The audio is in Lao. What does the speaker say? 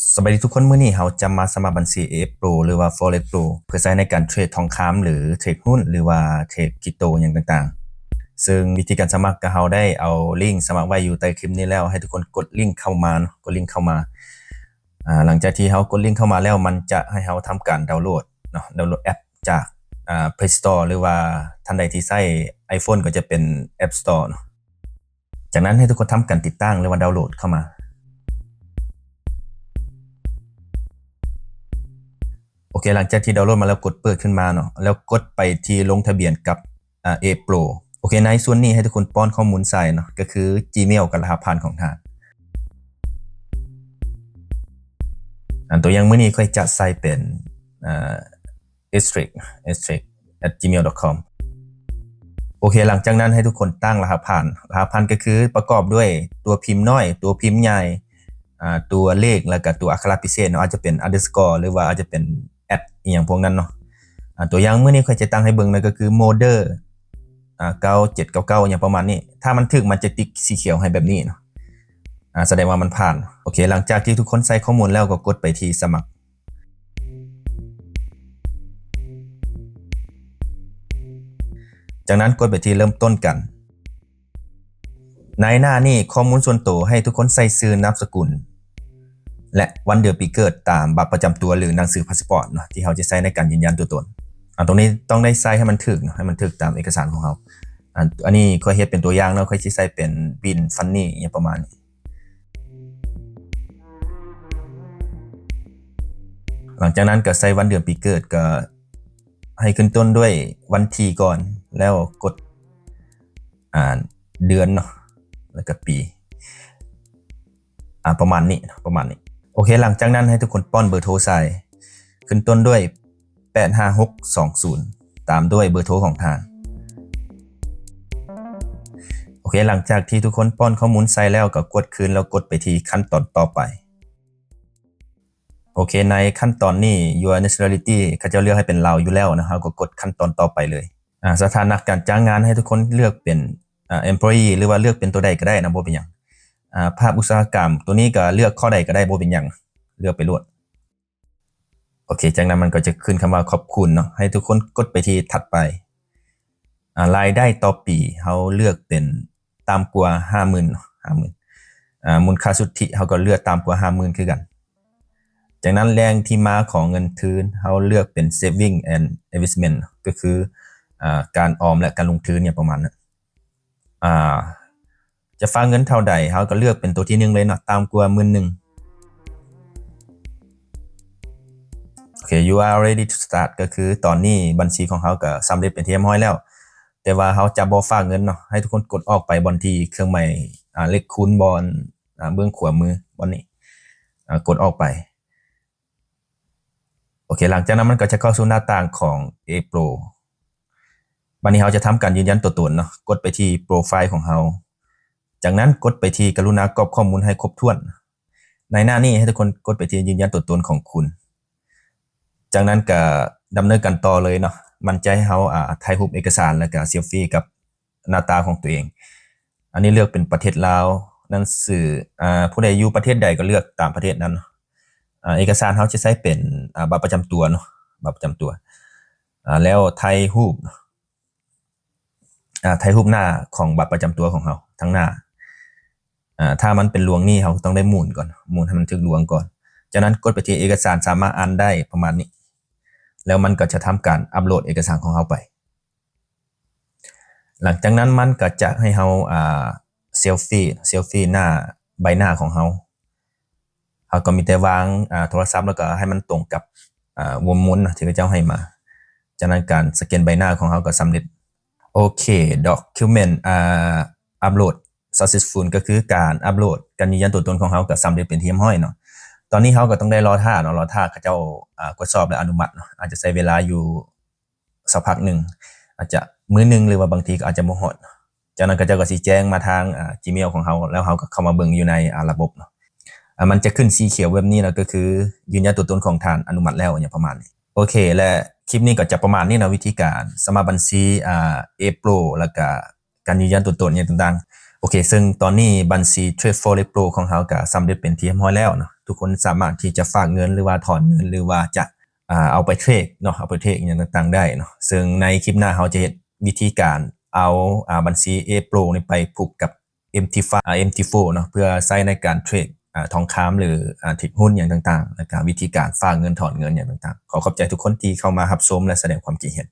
ສະບາຍດີທຸກຄົນ, ມື້ນີ້ເຮົາຈະມາສະໝັກບັນຊີ ເອເອັຟ Pro ຫຼືວ່າ Forex Pro ເພື່ອໃຊ້ໃນການເທຣດທອງຄຳ ຫຼືເທຣດຫຸ້ນ ຫຼືວ່າເທຣດຄຣິບໂຕຫຍັງຕ່າງໆ. ເຊິ່ງວິທີການສະໝັກກໍເຮົາໄດ້ເອົາລິງສະໝັກໄວ້ຢູ່ໃຕ້ຄລິບນີ້ແລ້ວ, ໃຫ້ທຸກຄົນກົດລິງເຂົ້າມາເນາະ, ກົດລິງເຂົ້າມາ. ອາ ຫຼັງຈາກທີ່ເຮົາກົດລິງເຂົ້າມາແລ້ວ, ມັນຈະໃຫ້ເຮົາທຳການດາວໂຫຼດເນາະ, ດາວໂຫຼດແອັບຈາກ ອາ Play Store ຫຼືວ່າທ່ານໃດທີ່ໃຊ້ iPhone ກໍຈະເປັນ App Store ເນາະ. ຈາກນັ້ນໃຫ້ທຸກຄົນທຳການຕິດຕັ້ງ ຫຼືວ່າດາວໂຫຼດເຂົ້າມາ. ໂອເຄ, ຫຼັງຈາກທີ່ດາວໂຫຼດມາແລ້ວ ກົດເປີດຂຶ້ນມາເນາະ, ແລ້ວກົດໄປທີ່ລົງທະບຽນກັບ ອາ ເອເອັຟ Pro. ໂອເຄ, ໃນສ່ວນນີ້ໃຫ້ທຸກຄົນປ້ອນຂໍ້ມູນໃສ່ເນາະ, ກໍຄື Gmail ກັບລະຫັດຜ່ານຂອງທ່ານ. ອັນຕົວຢ່າງມື້ນີ້ຂ້ອຍຈະໃສ່ເປັນ ອາ Astrid Astrid at gmail dot com. ໂອເຄ, ຫຼັງຈາກນັ້ນໃຫ້ທຸກຄົນຕັ້ງລະຫັດຜ່ານ. ລະຫັດຜ່ານກໍຄືປະກອບດ້ວຍຕົວພິມນ້ອຍ, ຕົວພິມໃຫຍ່, ອາ ຕົວເລກ ແລ້ວກໍຕົວອັກຂະລະພິເສດເນາະ, ອາດຈະເປັນ underscore ຫຼືວ່າອາດຈະເປັນ at ອີ່ຫຍັງພວກນັ້ນເນາະ. ອາ ຕົວຢ່າງມື້ນີ້ຂ້ອຍຈະຕັ້ງໃຫ້ເບິ່ງນະ ກໍຄື model ອາ ເກົ້າເຈັດເກົ້າເກົ້າ ຫຍັງປະມານນີ້. ຖ້າມັນຖືກ ມັນຈະຕິກສີຂຽວໃຫ້ແບບນີ້ເນາະ, ອາ ສະແດງວ່າມັນຜ່ານ. ໂອເຄ, ຫຼັງຈາກທີ່ທຸກຄົນໃສ່ຂໍ້ມູນແລ້ວ ກໍກົດໄປທີ່ສະໝັກ. ຈາກນັ້ນກົດໄປທີ່ເລີ່ມຕົ້ນກັນ. ໃນໜ້ານີ້ຂໍ້ມູນສ່ວນໂຕ ໃຫ້ທຸກຄົນໃສ່ຊື່ນາມສະກຸນ ແລະ ວັນເດືອນປີເກີດຕາມບັດປະຈຳຕົວ ຫຼື ໜັງສືພາສປອດເນາະ ທີ່ເຮົາຈະໃຊ້ໃນການຢືນຢັນຕົວຕົນ. ອາ ຕົງນີ້ຕ້ອງໄດ້ໃສ່ໃຫ້ມັນຖືກເນາະ, ໃຫ້ມັນຖືກຕາມເອກະສານຂອງເຮົາ. ອາ ອັນນີ້ຂ້ອຍເຮັດເປັນຕົວຢ່າງເນາະ, ຂ້ອຍຊິໃສ່ເປັນ Bin Funny ຫຍັງປະມານນີ້. ຫຼັງຈາກນັ້ນກໍໃສ່ວັນເດືອນປີເກີດ, ກໍໃຫ້ຂຶ້ນຕົ້ນດ້ວຍວັນທີກ່ອນ ແລ້ວກົດ ອ່າ ເດືອນເນາະ ແລ້ວກໍປີ ອ່າ ປະມານນີ້ເນາະ ປະມານນີ້. ໂອເຄ, ຫຼັງຈາກນັ້ນໃຫ້ທຸກຄົນປ້ອນເບີໂທໃສ່ ຂຶ້ນຕົ້ນດ້ວຍ ແປດຫ້າຫົກສອງສູນ ຕາມດ້ວຍເບີໂທຂອງທ່ານ. ໂອເຄ, ຫຼັງຈາກທີ່ທຸກຄົນປ້ອນຂໍ້ມູນໃສ່ແລ້ວ ກໍກວດຄືນ ແລ້ວກົດໄປທີ່ຂັ້ນຕອນຕໍ່ໄປ. ໂອເຄ, ໃນຂັ້ນຕອນນີ້ Your Nationality ເຂົາເຈົ້າເລືອກໃຫ້ເປັນລາວຢູ່ແລ້ວນະ, ເຮົາກໍກົດຂັ້ນຕອນຕໍ່ໄປເລີຍ. ອາ, ສະຖານະການຈ້າງງານໃຫ້ທຸກຄົນເລືອກເປັນ, ອາ, Employee ຫຼືວ່າເລືອກເປັນຕົວໃດກໍໄດ້ນະ, ບໍ່ເປັນຫຍັງ. ອາ, ພາກອຸດສາຫະກຳ ຕົວນີ້ກໍເລືອກຂໍ້ໃດກໍໄດ້, ບໍ່ເປັນຫຍັງ, ເລືອກໄປໂລດ. ໂອເຄ, ຈາກນັ້ນມັນກໍຈະຂຶ້ນຄຳວ່າຂອບຄຸນເນາະ, ໃຫ້ທຸກຄົນກົດໄປທີ່ຖັດໄປ. ອາ, ລາຍໄດ້ຕໍ່ປີ ເຮົາເລືອກເປັນຕ່ຳກວ່າຫ້າໝື່ນເນາະ, ຫ້າໝື່ນ. ອາ, ມູນຄ່າສຸດທິ ເຮົາກໍເລືອກຕ່ຳກວ່າຫ້າໝື່ນຄືກັນ. ຈາກນັ້ນແຫຼ່ງທີ່ມາຂອງເງິນທຶນ ເຮົາເລືອກເປັນ Saving and Investment ກໍຄື, ອາ, ການອອມ ແລະ ການລົງທຶນ ຫຍັງປະມານນັ້ນ. ອາ, ຈະຝາກເງິນເທົ່າໃດ ເຮົາກໍເລືອກເປັນຕົວທີໜຶ່ງເລີຍເນາະ, ຕ່ຳກວ່າໝື່ນໜຶ່ງ. ໂອເຄ, You are ready to start ກໍຄືຕອນນີ້ບັນຊີຂອງເຮົາກໍສຳເລັດເປັນທີ່ຮຽບຮ້ອຍແລ້ວ, ແຕ່ວ່າເຮົາຈະບໍ່ຝາກເງິນເນາະ, ໃຫ້ທຸກຄົນກົດອອກໄປບ່ອນທີ່ເຄື່ອງໝາຍ, ອາ, ເລກຄູນບ່ອນ, ອາ, ເບື້ອງຂວາມືບ່ອນນີ້, ອາ, ກົດອອກໄປ. ໂອເຄ, ຫຼັງຈາກນັ້ນມັນກໍຈະເຂົ້າສູ່ໜ້າຕ່າງຂອງ April. ບັດນີ້ເຮົາຈະທຳການຢືນຢັນຕົວຕົນເນາະ, ກົດໄປທີ່ໂປຣໄຟລ໌ຂອງເຮົາ. ຈາກນັ້ນກົດໄປທີ່ກະລຸນາກອກຂໍ້ມູນໃຫ້ຄົບຖ້ວນ. ໃນໜ້ານີ້ໃຫ້ທຸກຄົນກົດໄປທີ່ຢືນຢັນຕົວຕົນຂອງຄຸນ. ຈາກນັ້ນກໍດຳເນີນການຕໍ່ເລີຍເນາະ. ມັນຈະໃຫ້ເຮົາ, ອາ, ຖ່າຍຮູບເອກະສານ ແລ້ວກໍເຊລຟີກັບ ໜ້າຕາຂອງຕົວເອງ. ອັນນີ້ເລືອກເປັນປະເທດລາວ, ໜັງສື, ອາ, ຜູ້ໃດຢູ່ປະເທດໃດກໍເລືອກຕາມປະເທດນັ້ນ. ອາ, ເອກະສານເຮົາຈະໃຊ້ເປັນ, ອາ, ບັດປະຈຳຕົວເນາະ, ບັດປະຈຳຕົວ. ອາ, ແລ້ວຖ່າຍຮູບ, ອາ, ຖ່າຍຮູບໜ້າຂອງບັດປະຈຳຕົວຂອງເຮົາ, ທາງໜ້າ. ອາ, ຖ້າມັນເປັນລວງນີ້ ເຮົາກໍຕ້ອງໄດ້ໝູນກ່ອນ, ໝູນໃຫ້ມັນຖືກລວງກ່ອນ. ຈາກນັ້ນກົດໄປທີ່ເອກະສານສາມາດອ່ານໄດ້ ປະມານນີ້. ແລ້ວມັນກໍຈະທຳການອັບໂຫຼດເອກະສານຂອງເຮົາໄປ. ຫຼັງຈາກນັ້ນມັນກໍຈະໃຫ້ເຮົາ, ອາ, ເຊລຟີ, ເຊລຟີໜ້າ, ໃບໜ້າຂອງເຮົາ. ເຮົາກໍມີແຕ່ວາງ, ອາ, ໂທລະສັບ ແລ້ວກໍໃຫ້ມັນຕົງກັບ, ອາ, ວົງມົນນະ ທີ່ເຂົາເຈົ້າໃຫ້ມາ. ຈາກນັ້ນການສະແກນໃບໜ້າຂອງເຮົາກໍສຳເລັດ. ໂອເຄ, document, ອາ, upload successful ກໍຄືການອັບໂຫຼດການຢືນຢັນຕົວຕົນຂອງເຮົາກໍສຳເລັດເປັນທີ່ຮຽບຮ້ອຍເນາະ. ຕອນນີ້ເຮົາກໍຕ້ອງໄດ້ລໍຖ້າເນາະ, ລໍຖ້າເຂົາເຈົ້າ, ອາ, ກວດສອບ ແລະ ອະນຸມັດເນາະ. ອາດຈະໃຊ້ເວລາຢູ່ ສັກພັກໜຶ່ງ, ອາດຈະມື້ໜຶ່ງ ຫຼືວ່າບາງທີກໍອາດຈະບໍ່ຮອດ. ຈາກນັ້ນເຂົາເຈົ້າກໍຊິແຈ້ງມາທາງ, ອາ, Gmail ຂອງເຮົາ, ແລ້ວເຮົາກໍເຂົ້າມາເບິ່ງຢູ່ໃນ, ອາ, ລະບົບເນາະ. ອາ, ມັນຈະຂຶ້ນສີຂຽວແບບນີ້ເນາະ, ກໍຄືຢືນຢັນຕົວຕົນຂອງທ່ານອະນຸມັດແລ້ວ ຫຍັງປະມານນີ້. ໂອເຄ, ແລະ ຄລິບນີ້ກໍຈະປະມານນີ້ເນາະ, ວິທີການສະໝັກບັນຊີ, ອາ, April ແລ້ວກໍການຢືນຢັນຕົວຕົນຫຍັງຕ່າງໆ. ໂອ ອເຄ ເຊິ່ງຕອນນີ້ບັນຊີ Trade Forex Pro ຂອງເຮົາກໍສຳເລັດເປັນທີ່ຮຽບຮ້ອຍແລ້ວເນາະ. ທຸກຄົນສາມາດທີ່ຈະຝາກເງິນ ຫຼືວ່າຖອນເງິນ ຫຼືວ່າຈະ ອ່າ ເອົາໄປເທຣດເນາະ, ເອົາໄປເທຣດຫຍັງຕ່າງໆໄດ້ເນາະ. ເຊິ່ງໃນຄລິບໜ້າເຮົາຈະເຮັດວິທີການເອົາ ອ່າ ບັນຊີ Forex Pro ນີ້ໄປຜູກກັບ MT five ອ່າ MT four ເນາະ ເພື່ອໃຊ້ໃນການເທຣດ ອ່າ ທອງຄຳ ຫຼື ອ່າ ເທຣດຫຸ້ນຫຍັງຕ່າງໆ ແລ້ວກໍວິທີການຝາກເງິນ ຖອນເງິນຫຍັງຕ່າງໆ. ຂໍຂອບໃຈທຸກຄົນທີ່ເຂົ້າມາຮັບຊົມ ແລະ ສະແດງຄວາມຄິດເຫັນ.